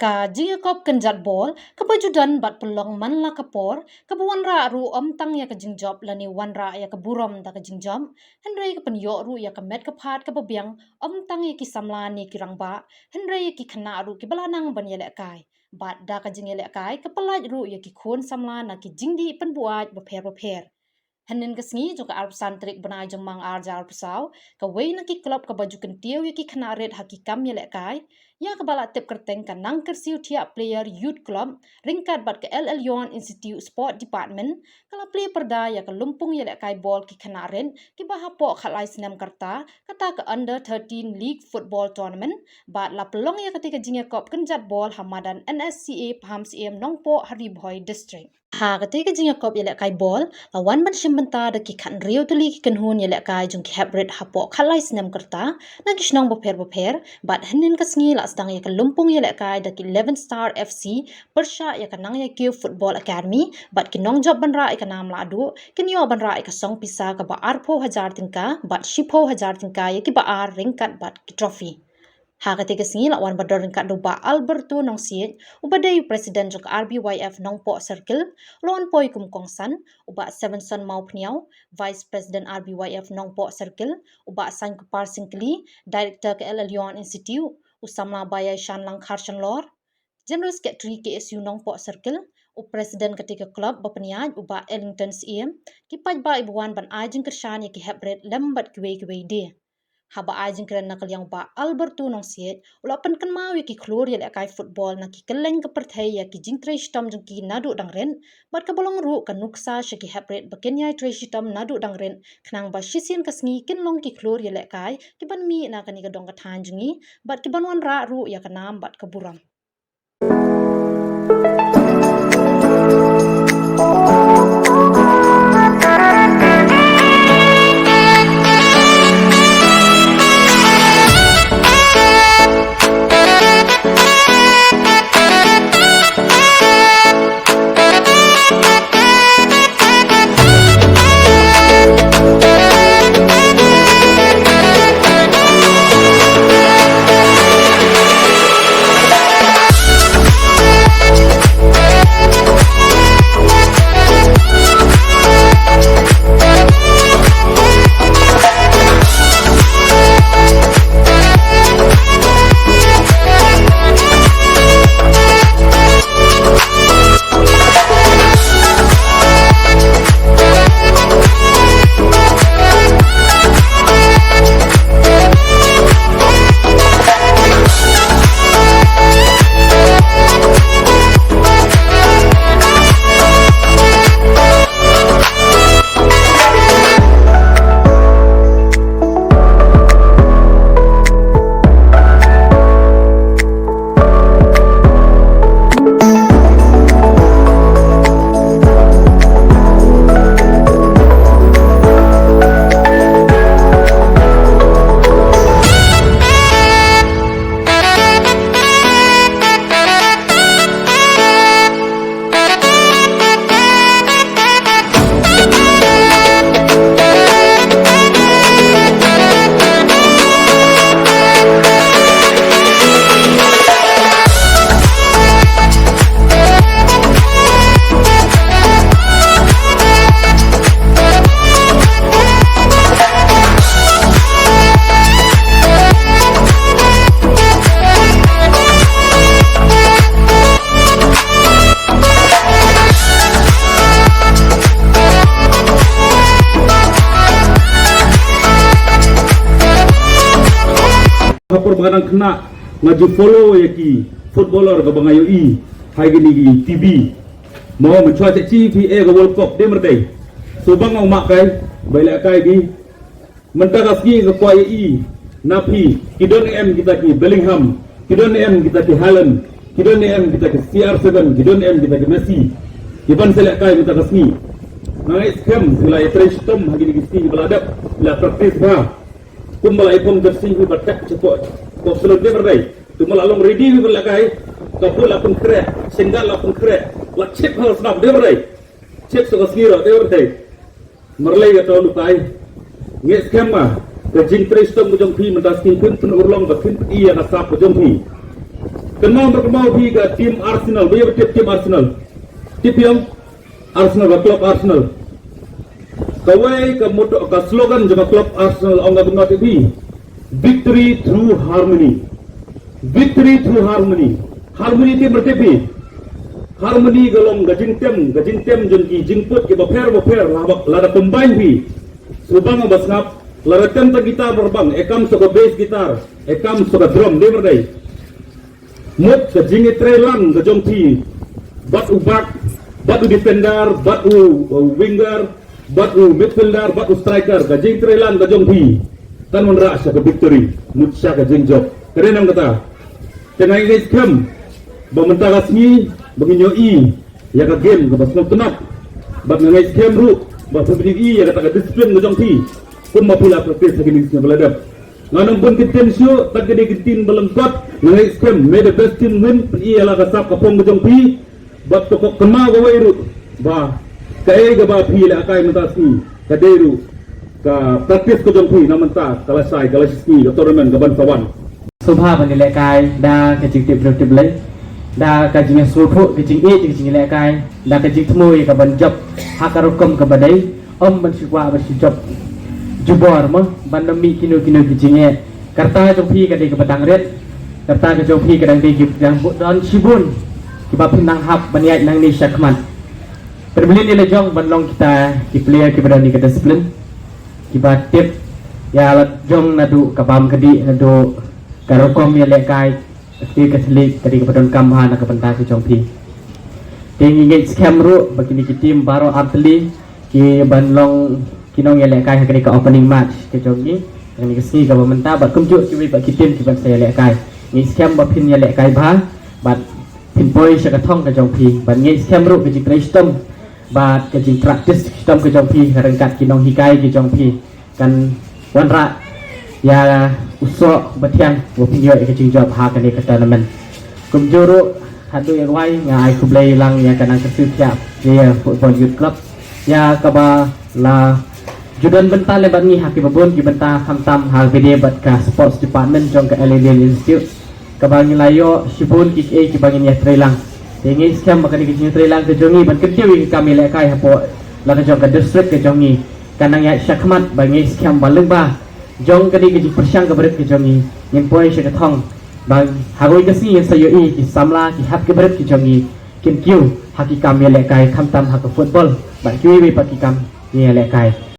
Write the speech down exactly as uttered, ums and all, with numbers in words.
Ka jingïakop kynjat bol kaba ju don bad pynlong man la ka por, kaba wanrah ruh ym tang ïa ka jingjop lane wanrah ïa ka burom da ka jingjop, hynrei ka pynïoh ruh ïa ka met ka phad kaba biang, ym tang ïa ki samla ne ki rangbah, hynrei ïa ki khynnah ruh kiba la nang ban ïalehkai. Bad da ka jingïalehkai ka pyllait ruh ïa ki khun samla na ki jingdih pynbuaid bapher bapher. Hynnin ka sngi jong ka arphew san tarik bnai jong Mang arhajar arphew saw, kawei na ki klub kaba ju kyntiew ïa ki khynnah rit ha ki kam ïalehkai, ïa kaba la tip kyrteng ka Nangkyrsiew Thiah Player Youth Club ryngkat bad ka L L Yon Institute Sport Department, ka la plie pyrda ïa ka lympung ïalehkai bol ki khynnah rit kiba hapoh khatlai snem ka rta, kata ka Under thirteen League Football Tournament, bad la pynlong ïa katei ka jingïakop kynjat bol ha madan N S C A Pahamsyiem Nongpoh ha Ri Bhoi District. Ha katei ka jingïakop ïalehkai bol la wan ban shim bynta da ki khathynriew tylli ki kynhun ïalehkai jong ki hep rit hapoh khatlai snem ka rta na ki shnong bapher bapher, bad hynnin ka sngi la sdang ïa ka lympung ïalehkai da ki Eleven Star F C pyrshah ïa ka Nangïakiew Football Academy, bad ki nongjop ban rah ïa ka nam lahduh kin ïoh ban rah ïa ka song pisa kaba arphew hajar tyngka bad shiphew hajar tyngka ïa kiba ar ryngkat bad ki trophy. Ha katei ka sngi la wan ban don ryngkat da u Bah Alberto Nongsiej, uba dei u President jong ka R B Y F Nongpoh Circle, u la wan poi kum u kongsan, u Bah Sevenson Mawphniaw, Vice President R B Y F Nongpoh Circle, u Bah Sainkupar Syngkli, Director ka L L Yon Institute, u samla Baïaishan Langkhar Shanlor, General Secretary K S U Nongpoh Circle, u President katei ka club ba pynïaid u Bah Ellington Syiem, ki paidbah kiba wan ban ai jingkyrshan ïa ki hep rit lem bad kiwei kiwei de. Haba ai jingkren na ka liang u Bah Alberto Nongsiej, u la pynkynmaw ïa ki khlur ïalehkai football na ki kylleng ka pyrthei ïa ki jingtrei shitom jong ki naduh dang rit, bad kaba long ruh ka nuksa sha ki hep rit ba kin ïai trei shitom naduh dang rit, khnang ba shisien ka sngi kin long ki khlur ïalehkai kiban mih na kane ka dong ka thaiñ jong ngi, bad kiban wanrah ruh ïa ka nam bad ka burom. Ha por ba nga dang khynnah nga ju follow ïa ki footballer kaba nga ïohi ha kine ki T V. Mo, mynshuwa sha chi phi ïohi ka World Cup, dei mar dei? So ba nga u mah kai, ba ïalehkai ki. Mynta ka sngi nga kwah ïohi na phi, ki don em kita ki Bellingham, ki don em kita ki Haaland, ki don em kita ki C R seven, ki don em kita ki Messi. Ki ban sa lehkai mynta ka sngi. Nga ngeit skhem ki la ïatrei shitom ha kine ki sngi ba la dep, la practice bha. Kumba la ïakhong jersey hi ba tep shapoh, shapoh salon, dei mar dei? Kumba la long ready hi ba lehkai, ka bol la pynkhreh, senggat la pynkhreh, la chip ha la snam, dei mar dei? Chip sa ka sngi ruh, dei mar dei? Marlei ka tau lukai. Ngeit skhem ba ka jingtrei shitom ka jong phi mynta sngi phin pynurlong bad phin pyni ïa ka sap ka jong phi. Kynmaw, kynmaw phi ka team Arsenal, ba ïa ba tip team Arsenal. Tip ïa Arsenal, ka club Arsenal. Kawei ka motto, ka slogan jong ka club Arsenal, ong ka kumno, tip phi? Victory through harmony. Victory through harmony. Harmony tip mar tip phi? Harmony ka long ka jingtem, ka jingtem jong ki jingput kiba pher ba pher, la ba, lada combine phi. Shu bang ba sngap, lada tem ta guitar ba bang, e kam sa ka bass guitar, e kam sa ka drum, dei mar dei. Mut ka jingïatreilang ka jong phi bad u back, bad u defender, bad u, uh, winger, bad u midfielder, bad u striker, ka jingïatreilang ka jong phi kan wanrah sha ka victory, mut sha ka jingjop. Ka dei nam kata. Te nga ngeit skhem ba mynta ka sngi ba ngin ïohi ïa ka game kaba sngewtynnat. Bad nga ngeit skhem ruh ba phi ïohi ïa kata ka discipline ka jong phi kumba phi la practice ha kine ki sngi ba la dep. Nga nang bun kyntien shuh, tang kine ki ktien ba lyngkot, nga ngeit skhem, may the best team win, pyn-i ïa la ka sap ka phong ka jong phi, bad to kynmaw kawei ruh, ba kaei kaba phi lehkai mynta sngi, ka dei ruh ka practice ka jong phi na mynta, ka lashai, ka lashisngi, ka tournament, ka ban sa wan. Sngewbha ban ïalehkai da ka jingtip briew tip Blei, da ka jingïasngewthuh, ka jingïeit, ka jinglehkai, da ka jingthmu ïa ka ban jop ha ka rukom kaba dei, ym ban shu kwah ban shu jop jubor mo, ban ym mih kino kino ki jingeh. Ka rta jong phi ka dei kaba dang rit, ka rta ka jong phi ka dang dei ki dang bu-, don shibun kiba phin nang hap ban ïaid nangne shakhmat. Pynmlien ïa la jong ban long kita ki player kiba don ïa ka discipline, kiba tip ïa la jong naduh ka bam ka dih, naduh ka rukom ïalehkai, ka kti ka thylliej, ka dei kaba donkam bha na ka bynta ka jong phi. Te ngi ngeit skhem ruh ba kine ki team baroh artylli ki ban long ki nongïalehkai ha kane ka opening match ka jong ngi ha kane ka sngi kaba mynta, bad kumjuh kiwei pat ki team ki ban sa ïalehkai. Ngeit skhem ba phin ïalehkai bha bad phin poi sha ka thong ka jong phi, bad ngeit skhem ruh ka jingtrei shitom bad ka jingpractice shitom ka jong phi ha ryngkat ki nonghikai ki jong phi kan wanrah ïa u soh ba thiang ba phin ïoh ïa ka jingjop ha kane ka tournament. Kumjuh ruh haduh ïa rwai nga ai khublei lang ïa ka Nongkyrsiew Thiah Player Football Youth Club ïa kaba la ju don bynta lem bad ngi ha kiba bun ki bynta, khamtam ha kaba ïadei bad ka sports department jong ka L A Lien Institute, kaba ngi la ïoh shibun ki, eh, kiba ngin ïatreilang. Te ngeit skhem ba kane ka jingtreilang ka jong ngi ban kyntiew ïa ka kam ïalehkai hapoh la ka jong ka district ka jong ngi kan nang ïaid shakhmat, ba ngeit skhem ba lyngba jong kane ka jingpyrshang kaba rit ka jong ngi ngin poi sha ka thong, ba ha kawei ka sngi ngin sa ïohi ki samla, ki hep kiba rit ki jong ngi kin kiew ha ki kam ïalehkai, khamtam ha ka football bad kiwei kiwei pat ki kam ïalehkai.